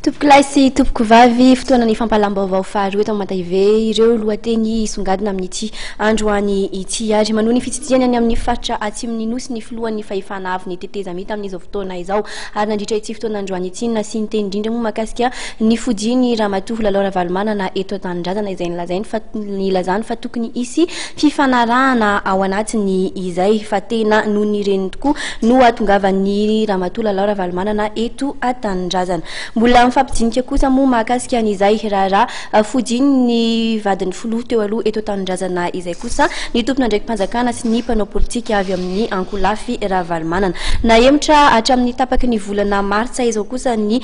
Tompokolahy sy tompokovavy, fotoanan'ny fampahalam-baovao faharoa eto Matv ireo lohateny hisongadina amin'ity androany ity. Ary manohy ny fitsidihany any amin'ny faritra atsimon'ny Nosy ny filohan'ny fahefana avo ny tetezamita amin'izao fotoana izao. Ary nandritra ity fotoana androany ity no nasiany teny indrindra moa mahakasika ny fodian'i Ramatoa Lalao Ravalomanana eto an-tanindrazana izay nilazainy fa nilazany fa tokony hisy fifanarahana ao anatiny izay fa tena noho ny reniny tokoa no hahatongavan'ny Ramatoa Lalao Ravalomanana eto an-tanindrazana. Mbola mifampidinika kosa moa mahakasika an'izay raharaha fodian'ny vadin'ny filoha teo aloha eto an-tanindrazana izay kosa ny tompon'andraiki-panjakana sy ny mpanao politika avy amin'ny ankolafy Ravalomanana. Nahemotra hatramin'ny tapaky ny volana martsa izao kosa ny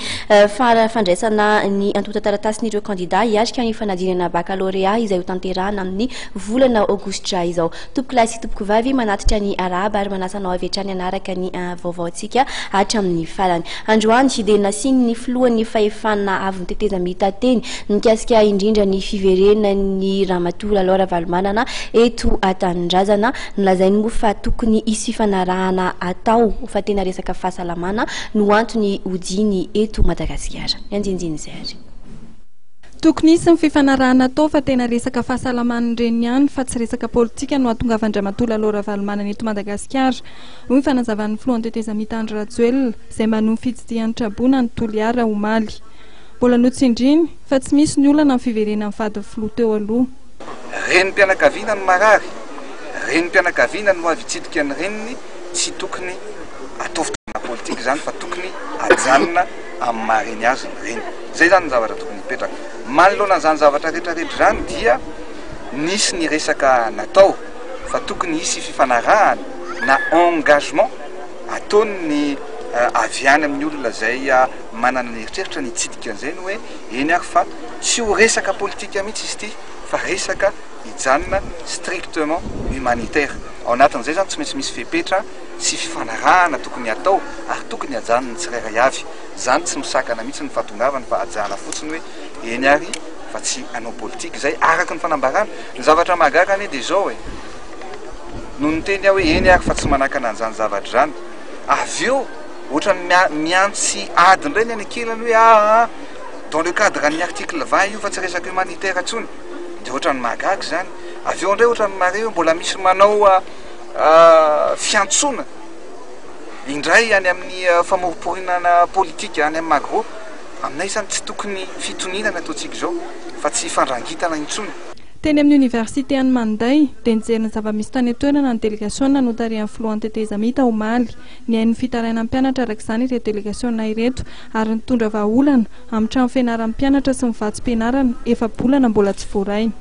fandraisana ny antontan-taratasin'ireo kandida hiatrika ny fanadinana bakalorea izay hotanterahana amin'ny volana aogositra izao. Tompokolahy sy tompokovavy, manatitra ny arahaba ary manasa anao avy hatrany hanaraka ny vaovaontsika hatramin'ny farany. Androany dia nasian'ny filohan'ny fahefana avon'ny tetezamita teny mikasika indrindra ny fiverenan'ny Ramatoa Lalao Ravalomanana eto an-tanindrazana. Nolazainy moa fa tokony hisy fifanarahana atao fa tena resaka fahasalamana no antony hodiany eto Madagasikara. Ny andinindin'izay ary. Tokony hisy ny fifanarahana atao fa tena resaka fahasalaman'ny reniny ihany fa tsy resaka politika no hahatongavan-dRamatoa Lalao Ravalomanana eto Madagasikara, hoy ny fanazavan'ny filohan'ny tetezamita Andry Rajoelina, izay manohy ny fitsidihany traboina any Toliara omaly. Mbola notsindriany fa tsy misy ny olana amin'ny fiverenan'ny vadin'ny filoha teo aloha. Renim-pianakaviana no marary, renim-pianakaviana no avy hitsidika ny reniny, tsy tokony atao fitaovana politika izany fa tokony ajanona amin'ny maha reny azy ny reny. Izay izany ny zavatra tokony hipetraka. Manoloana an'izany zavatra rehetra rehetra izany dia nisy ny resaka natao fa tokony hisy fifanarahana na engagement ataon'ny avy any amin'ny olona izay manana ny eritreritra ny hitsidika an'izay ny hoe eny ary fa tsy ho resaka politika mihitsy izy ity fa resaka hijanona strictement humanitaire. Ao anatin'izay izany tsy maintsy misy fepetra sy fifanarahana tokony hatao ary tokony hajanon'ny tsirairay avy. Izany tsy misakana mihitsy ny fahatongavany fa hajana fotsiny hoe eny ary fa tsy hanao politika izay araka ny fanambarana. Ny zavatra mahagaga anie dia izao e! Nony niteny aho hoe eny ary fa tsy manakana an'izany zavatra izany, avy eo ohatran'ny miantsy ady indray ny any ankilany hoe aa dans le cadre an'ny article 20 io fa tsy resaka humanitaire intsony. Dia ohatran'ny mahagaga izany. Avy eo indray ohatran'ny mahare hoe mbola misy manao fiantsoana indray any amin'ny famoriporinana politika any amin'ny Magro. Aminay izany tsy tokony fitoniana ny ataontsika izao fa tsy fandrangitana intsony. Teny amin'ny oniversite any Maninday dia nijery ny zava-misy tany an-toerana ny delegasiona notarihan'ny filohan'ny tetezamita omaly. Nihaino ny fitarainan'ny mpianatra araka izany ireto delegasiona ireto ary nitondra vahaolana amin'ny trano fianaran'ny mpianatra sy ny vatsim-pianarana efa-bolana mbola tsy voaray.